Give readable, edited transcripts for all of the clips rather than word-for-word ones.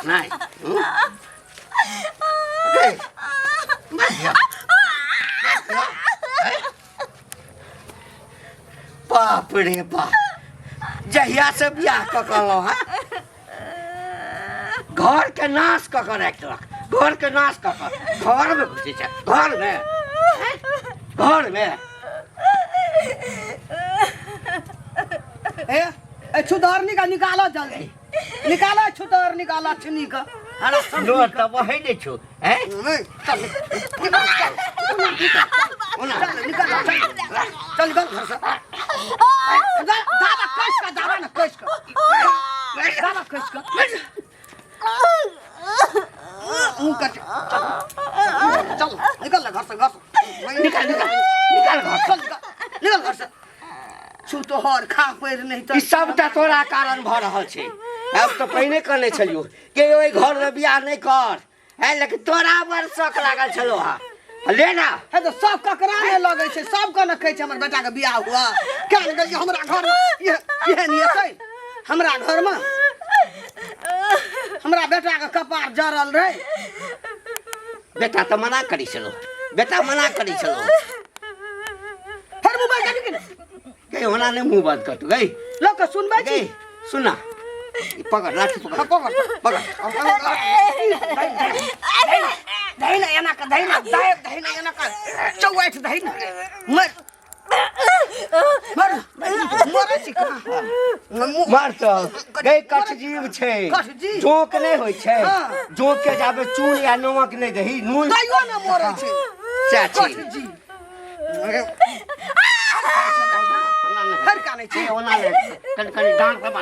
नहि हूँ? गै, मारिया। मारिया। हैं? बाप रे बाप, जहिया से बियाह कऽ कऽ अनलहुँ हँ, घर के नाश कऽ कऽ राखि देलक। घर के नाश कऽ कऽ घर में घुसै छै, घर में, घर में। ए ए छुतहरनी का निकालो, जल्दी निकालो छुतहरनी का, लक्ष्मी का हरा सब। जोर तऽ बहै नहि छौ, हैं? नहीं, चल निकल, चल चल निकल, चल चल निकल घर से। दादा कस का, दादा ना कस का, दादा कस का मुंह कर। चल चल निकल ना घर से, घर से निकाल, निकाल, निकाल घर चल निकल, निकल घर से। छू तोहर खा पैर नहीं ई सबटा तोरा कारण भऽ रहल छै। आब तऽ पहिने कहने छलियौ कि ओहि घरमे बियाह नहि कर है, लेकिन तोरा बड़ शौक लागल छलो। हा, ले ना। है तो सब ककरा ने लगै छै, सब के ने कहै छै हमर बेटा के बियाह हुआ। क्या ने गेलियै हमरा घर में इहे नहीं हेतै। हमरा घर में हमरा बेटा के कपार जरल रहे। बेटा तऽ मना करै छलो, बेटा मना करै छलो। फेर मुँह बंद करी कि ने? गई, ओना नहि मुँह बंद कर तू गई। लोक के सुनबै छी। गई, सुन ना, ई पकड़ लाठी, पकड़। पकड़, पकड़। दही ना एना के, दही ना, दही ना एना के, चौवाठ दही ना। मर मर मरै छी कहाँ? मर तऽ गई, कठजीव छै। कठजीव? जोंक नहि होइ छै? हाँ। जोंक के जाबे चून या नमक नहि दही, नून तैयो ने मरै छै। सएह छै। कठजीव फेर कानै छै। ओना नहि, कनि कनि डाँट दबा।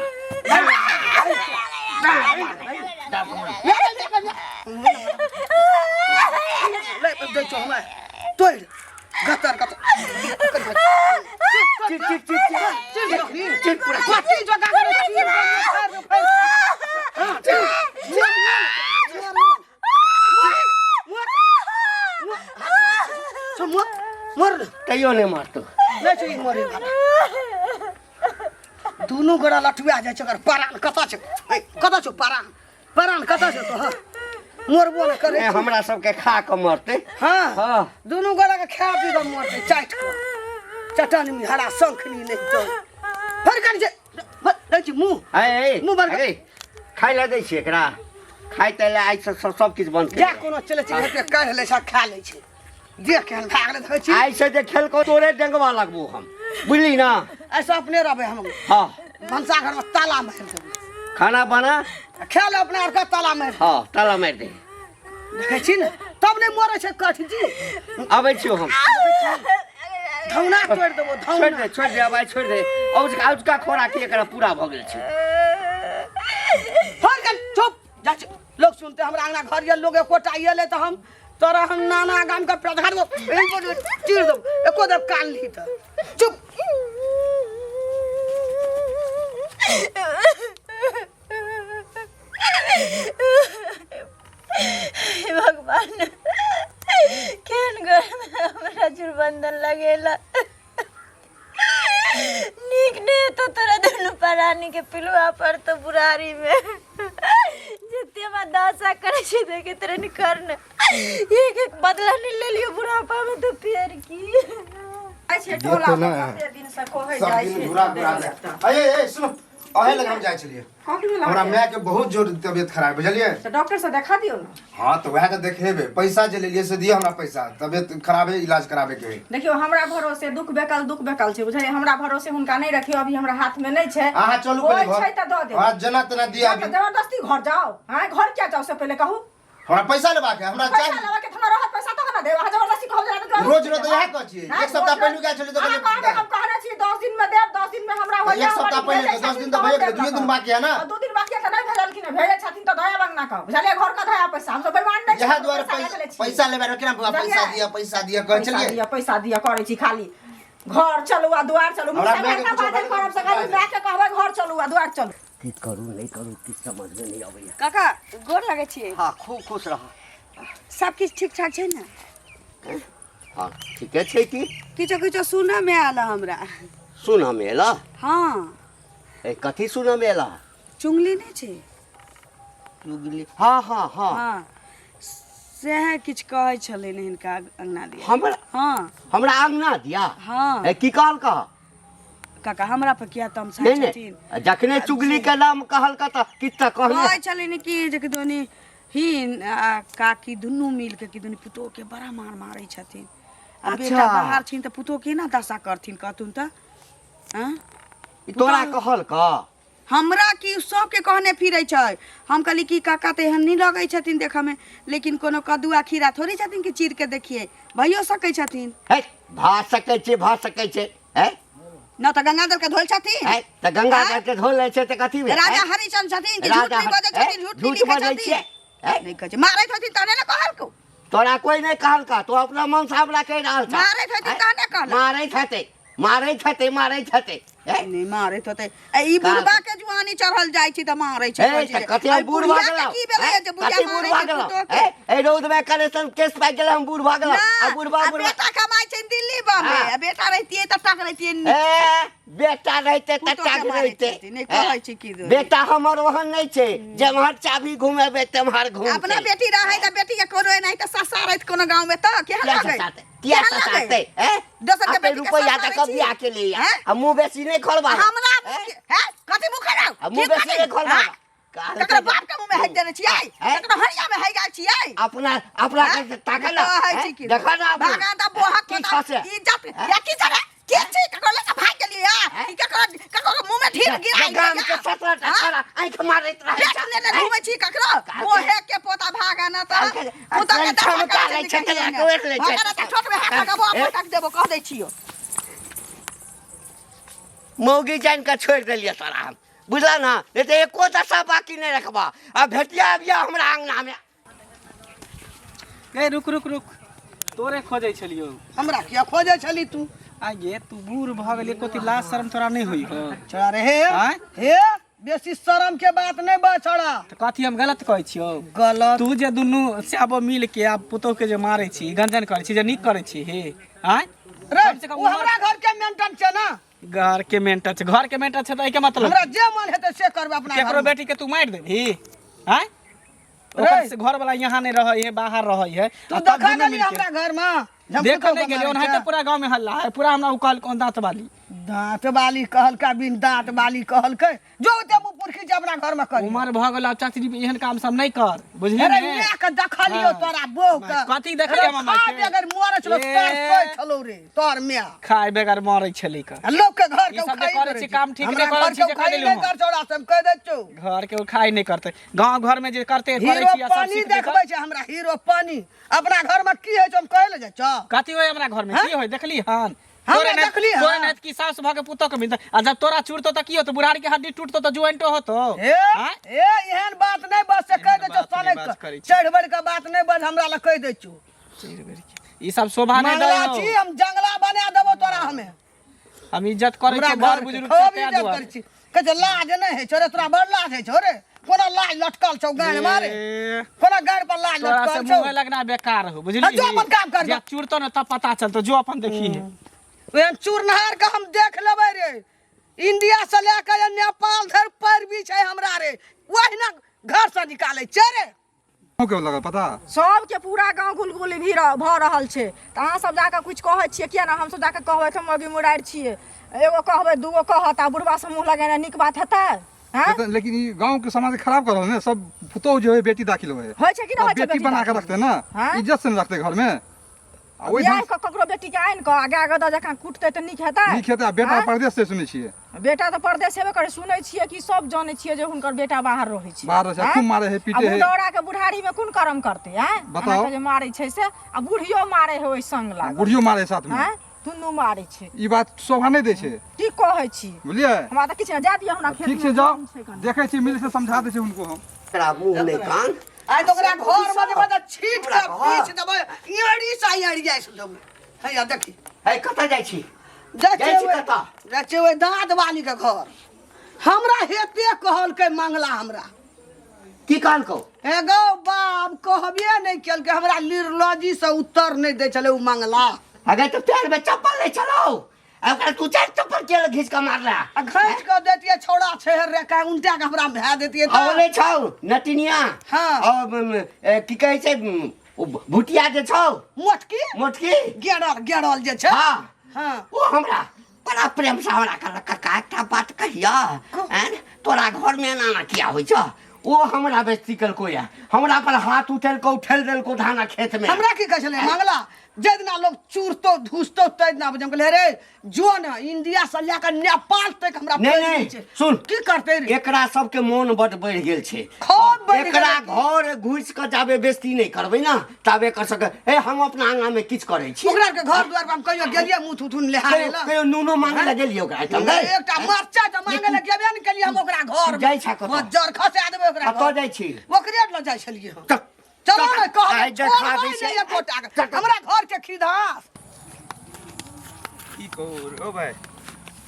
ले दै छौ हमरा तोड़ि गतर गतर। चिर चिर चिर चिर चिर पूरा। कथी जगह करे चिर फाड़ हां चिर मर मर मर। तैयो नहि मारतौ। नहि छै ई मरे वाला। दुनू गोड़ा लठुआ जाइ छै। ओकर परान कतऽ छै? ए, कतऽ छौ परान? परान कतऽ छौ तोहर? मरबो ने करै ए, छै। हमरा सबके खा कऽ मरतै। हाँ। हाँ। दुनू गोड़ा के खा पी कऽ मरतै, चाटि कऽ चटनी हरा शंखनी। नहि तऽ फेर करै छै दै छी मुँह। ए, ए, मुँह बंद कर। ए, खाइ लए दै छियै एकरा? खाइ तऽ लए आइ सब सब किछु बंद जा करि। कोनो चलै छै हेतै, कहि लै छै, खा लै छै। देख केहन भए गेलै, देखै छी। आइ से जे खेलको तोरे डेंगवा लगबो हम, बुझली ना? ऐसे अपने रहबै हम। हाँ। भनसा घरमे ताला मारि देबै। खाना बना खा ले अपना आरके, ताला मारि। हाँ, ताला मारि दे। देखै छी ने, तब नहि मरै छै कठ जी। अबै छियौ हम। धौना तोड़ि देबो। छोड़ि धौना दे, छोड़ि दे, अब आइ छोड़ि दे। औजका औजका खोराकी एकरा पूरा भऽ गेल छै। हर कन चुप जा छी। लोग सुनते हमरा अंगना घर ये लोग एकोटा एलै तऽ हम तोरा हम नाना गाम के प्रधान को चीर देब। एको देब कान ली तऽ चुप। हे भगवान, केहन घरमे हमरा जुरबंधन लगेला? नीक नहि हेतौ तोरा दुनू प्राणी के, पिलुआ पर तो बुरारी में जते हमरा दशा करै छै देखे तोरा नि कर ने। एक एक बदला नहीं ले लियो बुढ़ापा में तो फेर की छै टोला देखो ना। पर कते दिन से कहै सब जाइ दिन छै। घुरा घुरा जाय। अये ए सुनो, अहे लग हम जाइ छलियै। कखनो हमरा लागै माय के बहुत जोर तबियत खराब, बुझलियै? तऽ डॉक्टर से देखा दियौ ने। हाँ तऽ वएह तऽ देखेबे। पैसा जे लेलियै से दिअ हमरा पैसा, तबियत खराब है, इलाज कराबे के है। देखियौ, हमरा भरोसे दुख बेकल, दुख बेकल छै, बुझलियै? हमरा भरोसे हुनका नहि रखियौ, अभी हमरा हाथ में नहि छै। अहाँ चलू पहिले होइ घर। छै तऽ दऽ देब। हाँ, जेना तेना दिअ। जा अभी तऽ जबरदस्ती घर जाओ? हाँ, घर क्या जाओ से पहिले कहू। हमरा पैसा लेबाक है, हमरा पैसा चाही। लेबा के हमरा रहत पैसा तखन ने देब। अहाँ जबरदस्ती कहब जरा तऽ रोज रोज तऽ इएह कहै छियै। हाँ, एक सप्ताह रोज- पहिलु गेल छलियै तऽ अहाँ कहलियै- कहबै, हम कहने छी 10 दिन में देब, 10 दिन में हमरा हो एक सप्ताह पहिले तऽ 10 दिन तऽ भइए गेलै, दुइए दिन बाकी है ना। 2 दिन बाकी है तऽ नहि भेजलखिन, भेजै छथिन तऽ दया बंगना कह, बुझलियै? घर के दया पैसा, हमसब बेईमान नहि छी, इएह दुआरे पैसा लऽ के लै छी। पैसा लेबे रह केना बौआ, पैसा बुझलियै? दिअ, पैसा दिअ कहै पैसा छलियै। दिअ, पैसा दिअ करै छी खाली। घर चलू आ दुआर चलू। हमरा मुँह से मायके बड़का कुछो बाजल बोलबै करब से खाली तऽ मायके कहबै घर चलू आ दुआर चलू। की करू नहि करू, किछु समझमे नहि अबैया। काका, गोर लगै छियै। हाँ, खूब खुश रह। सब किछु ठीक ठाक छै ने? हाँ, ठीके छै। की किछो किछो सुनऽ मे आयल हमरा। सुनऽमे एला? हाँ। ए, कथी सुनऽमे एला? चुंगली नहि छै? चुगली हाँ हाँ हाँ हँ सएह किछु कहै छलनि हिनका अङ्गना दिया। हमरा हँ हमरा अंगना दिया? हँ। ए, की कहल कह? काका हमरा पर किया तमसाइ नहीं छथिन? नहीं, जखने चुगली के नाम कहल का तऽ किछु तऽ कहने। कहै छलनि कि जे किदनी हिन आ काकी दुनू मिल के किदनी पुतोह के बड़ा मार मारै छथिन आ अच्छा। बेटा बाहर छिन तऽ पुतोह केना दशा करथिन कहथुन तऽ? आँ? ई तोरा कहल का? हमरा की सबके कहने फिरै छै। हम कहली कि काका तऽ एहन नहि लगै छथिन देखऽमे, लेकिन कोनो कद्दू आ खीरा थोड़े छथिन कि चीर के देखियै, भइयो सकै छथिन। है, भऽ सकै छै, भऽ सकै छै। है न तऽ गंगाजल के धोल छथिन। है, तऽ गंगा आँय? जल के धोल लै छै तऽ कथी भेल? राजा है? हरिचंद्र छथिन कि झूठ राजा नहि बजै है? छथिन, झूठ नहि झूठ लिखै बजै छथिन? छियै? है? नहि कहै छै, मारैत होथिन तहने ने कहलकौ। तोरा कोई नहि कहलका, तू अपना मन से हमरा कहि रहल छह। मारैत होथिन है? तहने कहलक। मारैत हेतै, मारैत हेतै, मारैत हेतै। है? नहि मारैत होतै। आ ई काल- बुढ़बा के जुआनी चढ़ल जाइ छै तऽ मारै छै ए, कहै छै तऽ जे। कथी आ हम बूढ़ भऽ बुढ़िया के गेलहुँ? की भेलै हैं? जे बुढ़िया कथी बूढ़ मारै भऽ छै गेलहुँ? पुतोह के? हैं? एहि रौद में करेसन केस पाकि गेलै, हम बूढ़ भऽ गेलहुँ। ना, आ बुढ़बा आ बुढ़बा बेटा कमाइ छै दिल्ली बॉम्बे, हाँ। आ बेटा रहितियै तऽ टक रहितियै। ए, बेटा रहिते तऽ पुतोह के टक मारै रहिते। छथिन, नहि हैं? कहै छी की दो। बेटा हमर ओहन नहि छै, जेम्हर चाभी घुमेबै तेम्हर घुमतै। अपना बेटी रहै तऽ बेटी के कोनो एनाहिते ससारैत कोनो गाँव में तऽ केहन किया लगै? ससारतै? किया केहन लगै? ससारतै? हैं? दोसर के अपने बेटी के रुपैआ ससारै तऽ कब छी? बियाह के लिए? हैं? आ मुँह बेसी नहि खोलबा। हमरा हैं? हैं? कथी मुँह खोलाउ? आ मुँह की बेसी कथी? नहि खोलबा। हैं? कहलकै ककरो जे- बाप के मुँह में हेक देने छियै? हैं? ककरो हरिया में हेक गेल छियै? अपना अपना हैं? के ताकल ना, कहै हैं? छी की? देखा ना अपना। भागा तऽ बोहक की पोता, छौ से? इज्जत हैं? या की छौ रे? के छी? ककरो लऽ कऽ भागि गेलियै? हैं? ई ककरो ककरो के मुँह में ढील गिरा गाम के 17 टा हैं? छोरा आँखि मारैत रहै पेट छै। लेने घूमै छी ककरो? कहलकै- बोहे के पोता भागा ना तऽ कहलकै- पुतोह के क्षमता दशा लै करै छै, छै तऽ लऽ कऽ ओढ़ि लै छै। भागा ना तऽ ठोक में हाथ लगाबो, हैं? पटक देबो, कह दै छियौ। मौगी जानि कऽ छोड़ि देलियै तोरा हम, बुझल ने? नहि तऽ एको दशा बाकी नहि रखबह आ भेटिया अबिया हमरा अङ्गनामे। ए रुक रुक रुक, तोरे खोजै छलियौ। हमरा किया खोजै छली तू? आ गे तू बूढ़ भऽ गेली, एको लाज शरम तोरा नहि होइ हो? छोड़ा रे, हे। आँय? हे, बेसी शरम के बात नहि बज छोड़ा। तऽ कथी हम गलत कहै छियौ? गलत तू जे दुनू स्याबो मिल के आ पुतोह के जे मारै छी, गंजन करै छी, जे नीक करै छी हे? आँय? रे, कम से कम ओ उमर- हमरा घर के मेंटन छै ना। घर के मेंटन छै, घर के मेंटन छै तऽ एहिके मतलब हमरा जे मन हेतै से करबै अपना केकरो घरमे। बेटी के तू मारि देबही? आँय? रे। ओकर से घर वाला यहाँ नहीं रहे है, बाहर रहे है। तू आ तब देखा दुनू गेली मिलके- हमरा घर में? हम देखऽ पुतोह नहीं के गेली, मारै ओनाहिते छै। पूरा गांव में हल्ला है, पूरा हमरा उ कहल कोन दांत वाली। दांत वाली कहलका, बिन दांत वाली कहलकै। जो ओते मुँह पुरखी जे अपना घर में करी। उमर भऽ गेल आब चाची, एहन काम सब नहीं कर, बुझली अरे ने? माय के देखलियौ हाँ। तोरा बहू के। कथी देखलियै अरे हमरा माय खा के? बगैर मरै छलौ, ए। तोर सोइ छलौ रे तोर माय। खाय बगैर मरै छलै का। आ लोक के घर ई के सब जे उखाइ करै छी काम ठीक हमरा नहि करै घर छी के जे कहि उखाइ देलहुँ नहि हम। कर छौड़ा से हम कहि दै छियौ। घर के उखाइ नहि करतै, गांव घर में जे करते करै हीरो छी आ सब पानी सीख जेतै। देखबै छै हमरा, हीरो पानी अपना घर में की होइ छै हम कहै लए जाइ छौ। कथी होइ हमरा घर में? हाँ? की होइ देखली हन? हमरा तोरे नहि- देखली हन। तोरे नहि की सास भऽ के पुतोह के मिलतै, आ जब तोरा चुरतो तऽ की होतो? बुढ़ारी के हड्डी टूटतो तऽ ज्वाइंटो होतो। ए आँय? ए, एहन बात नहि बस से कहि दै छौ। एहन बात नहि सनक बात करै छी। चढ़ि बढ़ि के बात नहि बज हमरा लग, कहि दै छौ। चढ़ि बढ़ि के। ई सब शोभा नहि दै मंगला हौ। छी हम, जंगला बना देबो तोरा। हमे हम इज्जत करै हमरा छियै बड़ घर के बुजुर्ग खूब छै तें इज्जत दुआरे। करै छी। कहै छै लाज नहि होइ छौ रे तोरा? बड़ लाज होइ छौ रे? कोना लाज लटकल छौ गाँड़ मारे? ए, कोना गाँड़ पर लाज तोरा से लटकल छौ? मुँह लगना बेकार हो, बुझली? हाँ, जो अपन काम कर जे जा। चुरतो ने तब पता चलतो, जो अपन देखी है। ओहन चूरनहार के हम देख लेबै रे। इंडिया से लए कऽ नेपाल धरि पैरवी छै हमरा रे, ओहिना घर से निकालै छै रे। के लगल पता सबके पूरा गाँव गुलगुली भी भऽ रहल छै, तऽ अहाँ सब जाकऽ किछु कहै छियै किया ने? हमसब जाकऽ कहबै तऽ मौगी मुरारि छियै, एगो कहबै दूगो कहत, आ बुढ़बा से मुँह लगेनाइ नीक बात हेतै? हैं? लेकिन लेकिन ई गांव के समाज खराब कर रहल ने सब। पुतोह जो है बेटी दाखिल होए होइ छै कि नहि होइ छै? बेटी बना के दाखिल। रखते ना, हाँ? इज्जत से न रखते घर में, आ ओहि बियाह ढंग कऽ ककरो बेटीके आनि कऽ आ गाय गदह जकाँ कुटतै तऽ नीक हेतै? नीक हेतै? आ बेटा आँय? परदेश से सुनै छियै। बेटा तऽ परदेश हेबे करै, सुनै छियै कि सब जानै छियै जे हुनकर बेटा बाहर रहै छै। बाहर रहै छै, आँय? खूब मारै है, पीटे आ है। बुढ़ौरा के बुढ़ारी में कोन कर्म करतै? आँय? बताओ। एना के जे मारै छै से, आ बुढ़ियो मारै है ओहि संग लागल। बुढ़ियो मारे है साथ में। आँय? दुनू मारै छै। ई बात शोभा नहि दै छै। की कहै छी? बुझलियै? हमरा तऽ किछु नहि जाय दिअ, हमरा खेत ठीक छै, में जाओ। काम छै कनि। देखै छी, मिल से समझा दै छै हुनको हम। तोरा मुँह नहि कान। आइ तऽ ओकरा घर मे जेबै तऽ छीट हमरा के घर। पीछ देबै, एड़ी से एड़ी जाइ देबै। हैया देखी। है, कतऽ जाइ छी? जाइ जाइ छी छियै कतऽ? जाइ छियै ओहि दाँत वाली के घर। हमरा हेते कहलकै मंगला हमरा। की कहलकौ? हे गौ बाप, कहबे नहि केलकै हमरा, निर्लजी से उत्तर नहि दै छलै ओ मंगला। अगर तऽ पैर में चप्पल नहि छलौ, आ ओकरा तू चारि चप्पल के घीच कऽ मारला? आ घैंच कऽ दैतियै छौड़ा छै रे का उनटा के हमरा भए देतियै आ तऽ ओ नहि छौ नटिनिया हाँ। आ, की कहै छै ओ भुटिया जे छौ मोटकी मोटकी गेड़ल गेड़ल जे छै हाँ हाँ ओ हमरा बड़ा प्रेम से हमरा कहलक काका एकटा बात कहिया आँय तोरा घरमे एना एना किया होइ छौ ओ हमरा बेइज्जती केलको या हमरा पर हाथ उठेलको ठेल देलको धाना खेत में हमरा की कहै छलै मंगला जाहि दिना लोग चूरतो धूसतो ताहि दिना बुझम कहलियै रे जो ने इंडिया से लए कऽ नेपाल तक हमरा नहीं फैल नहीं छै। सुन की करतै रे एकरा सबके मोन बड बढ़ि गेल छै खूब बढ़ि एकरा गेलै। घर घुसि कऽ जाबे बेइज्जती नहि करबै ने ताबे एकर सबके ए हम अपना आंगना मे किछु करै छी ओकरा के घर द्वार पर हम कहियो गेलियै मुँह थुथुन लेहारे कहियो लए कहियो नूनो मांगे लए गेलियै ओकरा एहिठाम गै? एकटा मरचा तऽ मांगे लए गेबे ने केलियै हम ओकरा घर तू जाइ छह कतऽ? जर खसा देबै ओकरा कतऽ घर। जाइ छी ओकरे लऽ जाइ छलियै हम चल, चलो ने कहबै आइ देखा दै छोड़बै छै। नहि एकोटा के। हमरा घर के खिधास की कहू रो भाई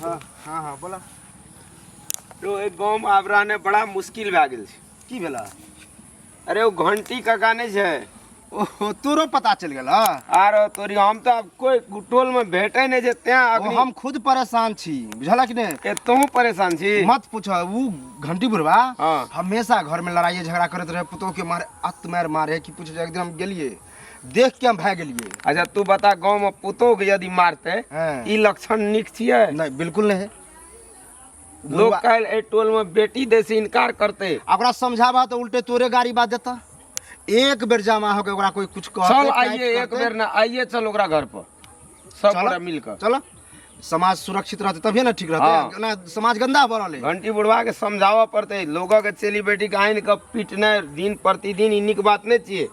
हाँ हाँ हाँ बोला रो एक गाँव में आब रहने बड़ा मुश्किल भए गेल छै की भेला अरे ओ घंटी काका नहि छै ओहो तोरो पता चलि गेल हँ आरो तोरी हम तऽ आब कोई टोल में भेटै नहि छै तैं ओ अखनी हम खुद परेशान छी बुझल कि नहि ए तोहूँ परेशान छी मत पूछ उ घंटी बुढ़वा हाँ। हमेशा घर में लड़ाई झगड़ा करैत रहे पुतोह के मारे अत मार मारे कि पूछ एक दिन हम गेलिए देख के हम भाग गेलिए अच्छा तू बता गाँव में पुतोह के यदि मारते हाँ। ई लक्षण नीक छियै नहीं बिल्कुल नहीं लोग बुढ़वा- काल्हि एहि टोल में बेटी दै से इनकार करते आ ओकरा समझाबा तो उल्टे तोरे गाड़ी बात देता एक बेर जमा होके ओकरा कोई कुछ कहते चल टाइट आइए एक करते। बेर ना आइए चल ओकरा घर पर सब चलो, गोरा मिल कऽ चलो समाज सुरक्षित रहते तभिए ना ठीक रहते हाँ। ना समाज गंदा भऽ रहल है घंटी बुढ़वा के समझाबऽ पड़तै लोगक के चेली बेटी के आनि कऽ पीटनाइ दिन प्रतिदिन ई नीक बात नहि छियै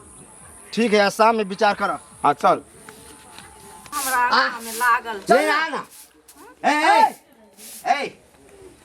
ठीक है शाम में विचार कर हाँ चल हमरा आँखा में लागल नहीं आ ना ए ए ए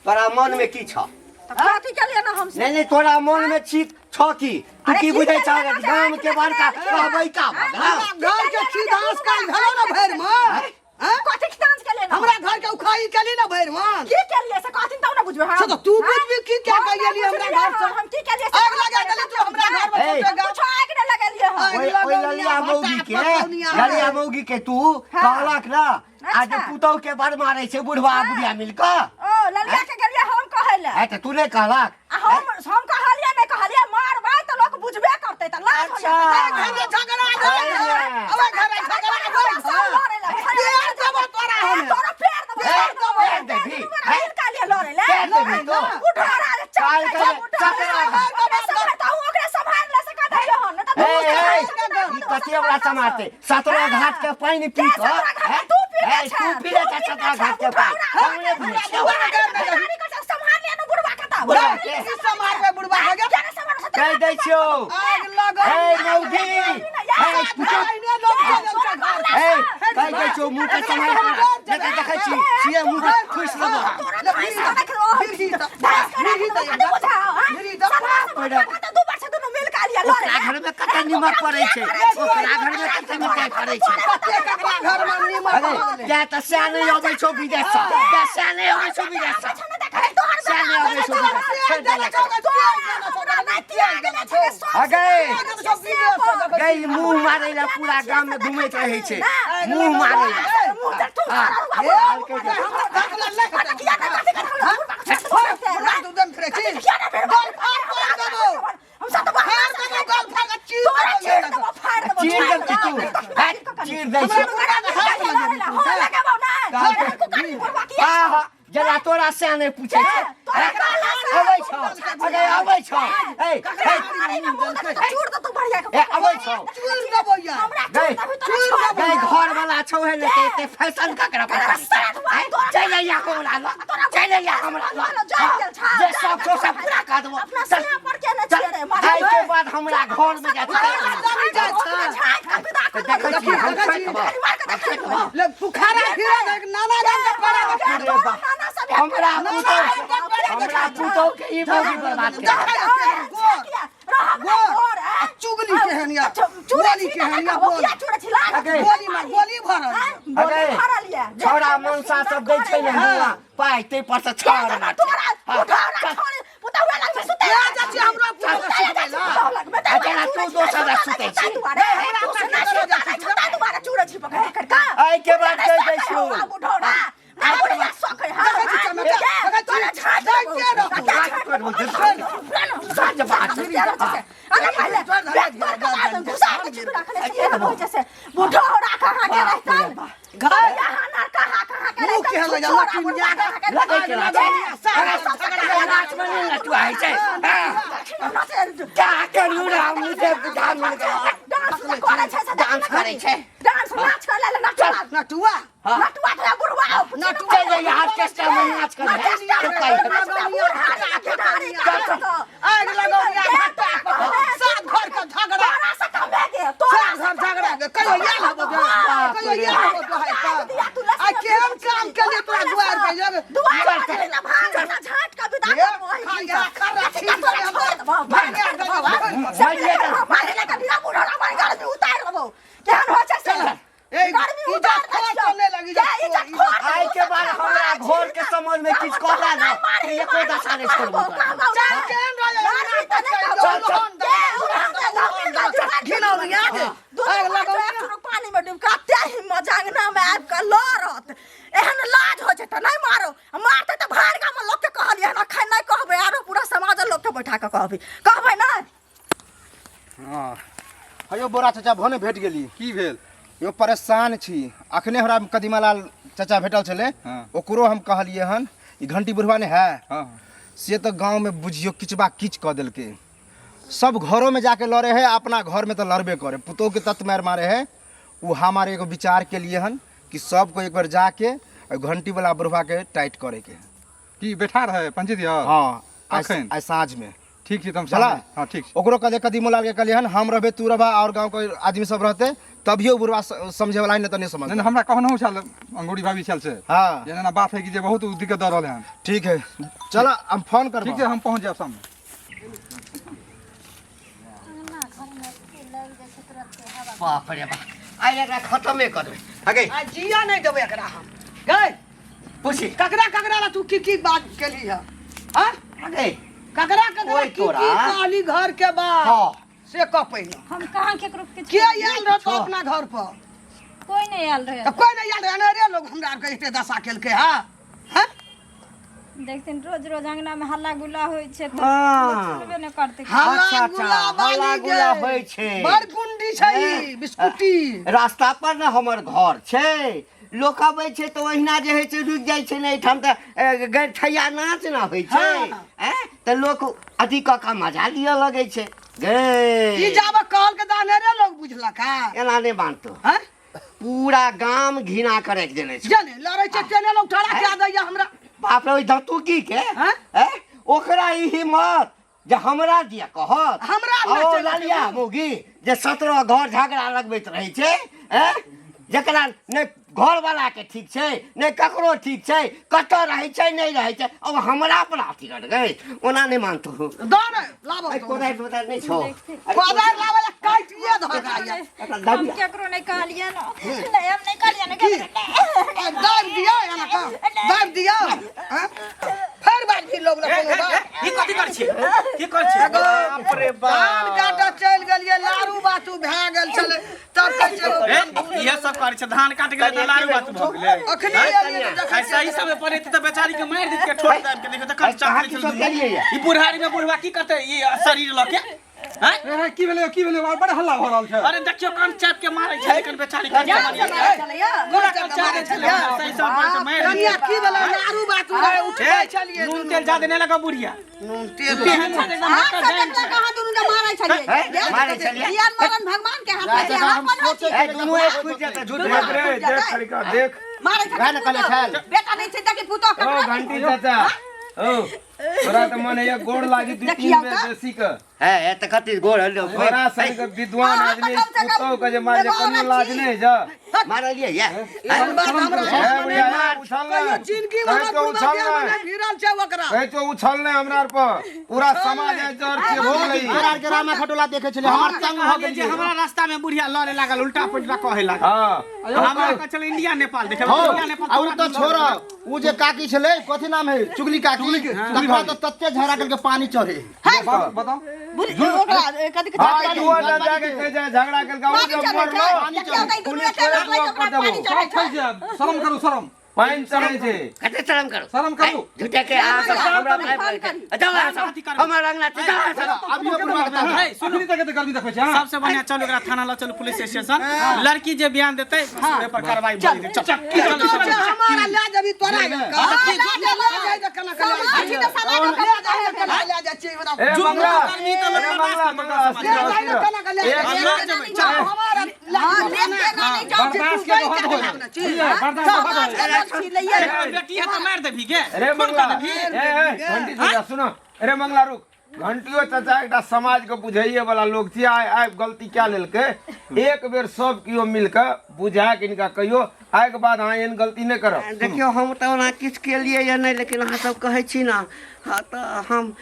तोरा मन में की छ तऽ कथी केलियै ना हम नहीं नहीं तोरा मन में छी छ की तू अरे की की बुझै छ केलियै ना, गाम के बड़का कहबै का भगला घर के खिधास काल भेलो ना भरि में आँय? कथी खिदांस केलियै ना हमरा घर के उखाई केली ना भरि में की केलियै से कहथिन तब ना बुझबै हम से तऽ तू बुझबी की क्या हम ना कहिएली हमरा बुझलियै घर से हम की केलियै से आग लगा देली तू हमरा घर में ए। छोटे गा कुछो आगि नहि लगेलियै हम आगि ओइ ओइ लगौनिया, ललिया मौगी के भट्टा पकौनिया। ललिया मौगी के तू कहलक ना आ जे अच्छा। पुतौह के बड़ मारै छै बुढ़वा आ बुढ़िया मिल कऽ ओ ललिया के गेलियै हम कहै लए है तऽ तू नहि कहलक आ हम हम कहलियै नहि कहलियै मारबै तऽ लोक बुझबे करतै तऽ लाज अच्छा। होइया घर में झगड़ा भेलै अबे घर में झगड़ा भेलै पेड़ देबो तोरा हम तोरा पेड़ देबो पेड़ देबो, पेड़ देबही, हैं? पेड़ देबही तो। काल के चकरा ए ए ई कथी हमरा समाते सतरा घाट के पानि पी कऽ हैं? ए, तू पी ले छ सतरा घाट के पानि हम नहि पीबै छियौ। बुढ़वा के की समारबै बुढ़वा के गे? कहि दै छियौ आग लगल ए मौगी ए पूछो ए कहि दै छियौ मुँह के सम्हारि कऽ नहि तऽ देखै छी छियै मुँह के खुश रहबो ओकरा घर में कते निमक पड़ै छै ओकरा घर में कते मिठाई पड़ै छै अरे क्या तऽ सएह नहि अबै छौ विदेशसँ क्या सएह नहि अबै छौ विदेशसँ सएह नहि अबै छौ विदेशसँ छोड़ि देलक अगे गई मुँह मारै लए पूरा गाम में घुमैत रहै छै मुँह मारै लए चीर देबही तू हैट, चीर दै छै आहा जेना तोरा से नहि पूछै छै अबै छौ अगे अबै छौ ए ए ए अबै छौ गई गई घर वाला छौ हे ने ते फैशन ककरा पर चलि अइया हमरा लग चलि अइया हमरा लग जे सब छौ सब पूरा कऽ देबो चल चल एहिके बाद हमरा घर में जा देखै छी हम छठि हमरा पुतौह हमरा पुतौह के ई मौगी बर्बाद केलक चुगली केहन या गोली केहन या बोल गोली में गोली भरल अगे छौड़ा मनसा सब दै छै ने हुआ पाइ ताहि पर से छाड़ मार जेना तू दोसर लग सुतै छी एहिके बाद कहि दै छियौ रहू। साँझ बात। अरे पहिले बैग तोड़ के बाद घुसा के छिपरा खले छै एहन होइ छै से बूढ़ो होरा कहाँ के रहतै घर यहाँ ना कहाँ कहाँ के मुँह रहतै केहन लगै छोरा लट्टू बुढ़वा कहाँ के लगै छै रहतै? नाच में नहीं लटुआ है छै। हाँ। क्या करू राम मुझे बुझा मिल गया। डांस करै छै से डांस करै छै। डांस नाच करे ले नटुआ नटुआ नटुआ तो बुढ़वा नटुआ चल जाइए ऑर्केस्ट्रा में नाच कर आग लगौनिया घाटा पर सात घर के झगड़ा सात घर झगड़ा के कहियो आयल हबो कहियो आयल हबो दोहाइ पर आ केहन काम के लिए तोरा दुआर पे जब आइ के बाद हमरा घर के संबंध में किछु कहला ना एको दशा नहीं छोड़बो तोरा। पानी में डूब के एते हिम्मत अंगना में आबि कऽ लड़त एहन लाज होइ छै तऽ नहि मारो मारतै तऽ भाड़ गाममे लोकके कहलियै हन अखन नहि कहबै आरो पूरा समाज लोकके बैठा कऽ कहबै कहबै नहि हँ हयौ बोरा चाचा भने भेट गेली। की भेल? यौ परेशान छी। अखने हमरा कदीमा लाल चाचा भेटल छलै। हाँ। ओकरो हम कहलियै हन ई घंटी बुढ़वा ने है हाँ से तऽ गाँवमे बुझियौ किचबा किच कऽ देलकै। सब घरों में जाके लड़े है, अपना घर में तो लड़बे करे, पुतोह के तत्व मार मारे है। वो हमारे एगो विचार के लिए हन कि सबको एक बार जाके और घंटी वाला बुढ़वा के टाइट करे के है। की बैठा रहे पंचायत? हाँ अखन? आइ साँझ में। ठीक छै, त हम चला? हाँ ठीक छै। ओकरो कहले कदीमो लाल के कहलियै हन हम रहबे तू रहबा और गाँव के आदमी सब रहते तभियो बुढ़वा समझे वाला है, नहीं तो नहीं समझ। नहीं हमरा कहनहु छल अंगूरी भाभी छल से हाँ जे एना बात है कि जे बहुत दिक्कत दऽ रहल हन। ठीक है चला हम फोन करब। ठीक छै, हम पहुँच जायब शाम में। बाप रे बाप, आइ एकरा खत्मे कर देबै। अगे आ जिया नहीं देबै एकरा हम गए। पूछी ककरा ककरा ला तू की की बात केली है? हाँ अगे ककरा ककरा ओए की की तोरा। कहली घर के बात? हाँ से कह पहिने। हम कहाँ केकरो किछु के आयल रहतो अपना घर पर? कोई नहीं आयल रहे। तऽ कोई नहीं आयल रहे, अनेरे लोग हमरा आरके एते दशा केलकै। हाँ हाँ देखथिन रोज रोज अंगना में हल्ला गुल्ला होइ छै तऽ हाँ। लोक सुनबे नहि करतै। हल्ला अच्छा, अच्छा, गुल्ला हल्ला बाली गुल्ला गे। होइ छै। बड़ गुंडी छै ई, बिस्कुटी। रास्ता पर ने हमर घर छै, लोक अबै छै तऽ ओहिना जे होइ छै रुकि जाइ छै ने एहिठाम तऽ गैरठैया नाच ने होइ छै। हाँ। ऐं तऽ लोक अथी कऽ कऽ मजा लिअ लगै छै गे। ई जाबे कहल के तऽ अनेरे लोग बुझलक है। एना नहि मानतो। हैं? पूरा गाम घृणा करे के देने छै। जाने लड़ै छै तेने लोग ठड़ा कए दैया हमरा। बाप रे, ओहि धतुकी के हैं? हैं? ओकरा ई हिम्मत जे हमरा दिया कहत? हमरा आ ओ नाचै लए ललिया देबू। मौगी जे 17 घर झगड़ा लगबैत रहै छै, हैं? जकरा ने घरवाला के ठीक छै ने ककरो ठीक छै, कतऽ रहै छै नहि रहै छै, अब हमरा पर अथी कर गए, ओना नहि मानतो। दऽ ने लाबो। अरे कोदारि तोदारि नहि छौ? कोदारि लाबै लए काटिए धऽ जाइए। एकरा हम दबिया। केकरो नहि कहलियै ने, नहि हम नहि कहलियै ने। की? आ, दाबि दियौ एना कऽ दाबि दियौ। हँ? फेर बाजि भी लोग लग कोनो बात। ई कथी करै छियै? की करै छियै? बाप रे धान बाप, काटऽ चलि गेलियै, लारू बातू भए गेल छलै तब कहै छै ए, इहे सब करै छै। धान काट गेलै तऽ लारू बात भऽ गेलै। अखने एलियै तऽ जखन ऐसा ही सब पर तऽ बेचारी के मारि देतै ठोक दाबि के। देखियौ तऽ कत कहाँ चाकरी की छल सब दुनू। केलियै ये? ई बुढ़ारी में बुढ़वा की करतै ई शरीर लऽ के? हैं? ए, की भेलै? की भेलै? बड़ हल्ला भऽ रहल छै। अरे देखियौ कन चाप के मारै छै एखन बेचारी के। जान से मारै छलैया। पूरा कन चाप छलै, सही सब पर तऽ मारि कनिया की भेलै? लारू बातू रहै उठबै ए, छलियै। नून तेल जादे नहि लगा बुढ़िया। नून तेल तेहन छै एकदम अहाँ मक्कर सब जान देखलक छै। अहाँ दुनू के मारै छलियै। हैं? मारै छलियै? जियान मरन भगवान के हाथ में छै, अहाँ कोन होइ छी? ए, दुनू एक फुटि जेतै झूठ देख रे, देख खड़िका देख। मारै वएह ने कहलियै छथिन छल। बेटा नहि छै तऽ पुतोह ओ ककरा घंटी चाचा, ओ तोरा तऽ मन है गोड़ लागी दू तीन देखियौ बेर तऽ। बेसी के। है ए तऽ कथी गोड़ हल्लो तोरा सन के विद्वान अहाँ आदमी तऽ कम से कम पुतोह के जे मारे एगो कनियो औरत लाज छी। नहि जा। मारलियै ये? एहन बात हमरा हे बुढ़िया, हे, उछल कहियो नहि। जिंदगी में कहै हमर छौ बुढ़बा उछल देह में नहि। नहि भिड़ल छै ओकरा। कहै छौ उछल नहि हमरा आर पर, पूरा समाज है जर के हो गेलै। तोरा आरके रामा खटोला देखै छलै हमर तंग भऽ कहलियै जे गेलियै। हमरा रास्ता में बुढ़िया लड़े लागल, उल्टा पुल्टा कहे लागल। हाँ हमरा कहै छलै इंडिया नेपाल देखे, हौ, इंडिया नेपाल। आ उ तऽ छोड़, उ जे काकी छलै कथी नाम है चुगली काकी, तकरा तऽ तते झगड़ा करके पानी चढ़े। बताउ। ओकरा कथी हाँ दुआ जाके कह जाए झगड़ा केलका उ पानी जब चढ़ै मरलो छै। देखियौ तऽ ई दुनू पुलिस एते के लड़लै दुआ तऽ ओकरा पर देबो। पानी चढ़ै सब छै। फँसि जायब। शरम करू, शरम। पानि चढ़ै छै। कते शरम करू, शरम करू। झूठे के अहाँ सब हमरा जाउ, अहाँ सब हमर अंगना से जाउ अहाँ सब। अभी बुढ़वा के ताकत। हे, सुनू। अखनी तक एते गर्मी देखबै छै अहाँ? सबसे बढ़िया चलू एकरा थाना लऽ चलू, पुलिस स्टेशन। लड़की जे बयान देतै ओहि पर कार्रवाई भऽ जेतै। चल, चल, चल, चल। हमारा ले जबी तोरा ले जाय तऽ केना के ले समाज छी तऽ समाज ले जाय तऽ केना ले जाइ छी ए जुर्म मंगला, करबी तऽ ए मंगला, मंगला, ले जाय तऽ केना के ले एक जाइ लऽ जेबै, चल। हमारा हाँ, लेके ना नहीं जाओ बर्दाश्त के तो हद होय। बुझलियै? बर्दाश्त के हद होय। एक बेटी है तऽ मारि देबही गे? अरे मंगला, ए ए घंटी चाचा सुनो, अरे मंगला रुक, घंटियो चाचा एकटा समाज के बुझाइए वाला लोग छी। आइ आइ गलती क्या लेलकै, एक बेर सब केओ मिल के बुझा के इनका कहियो आइ के बाद अहाँ एहन गलती नहि करब। देखियौ, हम तऽ ओना किछु केलियै या नहि, लेकिन अहाँ सब कहै छी ने, हाँ तऽ हम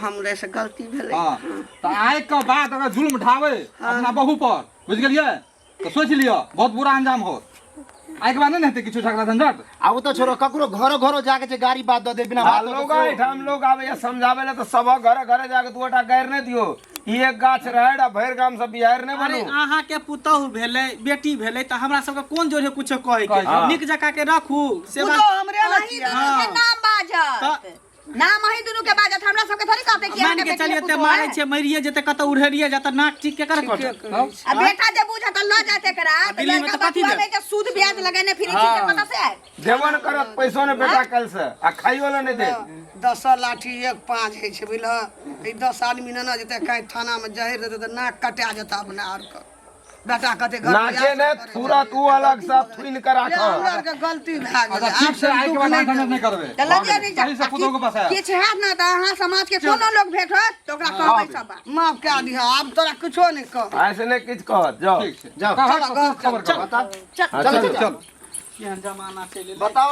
हमरे से गलती भेलै। हाँ, तऽ आइ के बाद अगर जुल्म ढाबै अपना बहू पर, बुझि गेलियै, तऽ सोचि लिअ बहुत बुरा अंजाम होत। आइ के बाद नहि ने हेतै किछु झगड़ा झंझट। आ ओ तऽ छोड़ो, ककरो घरो घरो जाके जे गाड़ी बात दऽ दे बिना आ बात लोग एहिठाम लोग आबैया समझाबै लए तऽ सबक घरे घरे जाके दूटा गारि नहि दियौ। ई एक गाछ रहै आ भरि गाम से बिहार नहि अरे बनू। अहाँ के पुतहु भेलै, बेटी भेलै, तऽ हमरा सबके कोन जोरे कुछो कहै के? नीक जकाँ के रखू सेवा। तो हमरे अहीं लग दुनू के नाम बाजत, नाम अहीं दुनू के बाजत, हमरा सबके थोड़ी कहते कि मान अहाँके के बेटी चलिए है, ते पुतोह मारै है। छै, मरिए जेतै, कतौ उड़ेरिए जेतै, नाक ठीक केकर कटत? आ बेटा जे बुझत लऽ जाते एकरा तऽ दिल्ली में लड़का तऽ कथी बतुआ देब? में के सूद ब्याज लगेने फिरे छी से कतऽ से आयत? देबो ने करत पैसो ने बेटा कल से, आ खाइयो ले नहि देत। 10 लाठी एक पाँच होइ छै, बुझलह? ई 10 आदमी नेने जेतै, काल्हि थानामे जहर देतै तऽ नाक कटा जेतै अपना आरके। बेटा कहतै घर नाके ने तुरंत उ अलग से थुनि के राखत। हमरा आरके गलती भए गेलै। अच्छा ठीक छै, आइ के बाद अहाँ झंझट नहि करबै। तऽ लऽ लिअ नहि सही से पुतोहु के बसायब। किछु हैत ने तऽ अहाँ समाज के कोनो लोक भेटत तऽ ओकरा कहबै सब बात। माफ कए दिहऽ, आब तोरा किछो नहि कह। आइ से नहि किछु कहत, जाउ। ठीक छै, जाउ। कहब तऽ खबर करब। बताउ। हाँ, चलू। चलू। केहन जमाना चलि एलै। बताओ।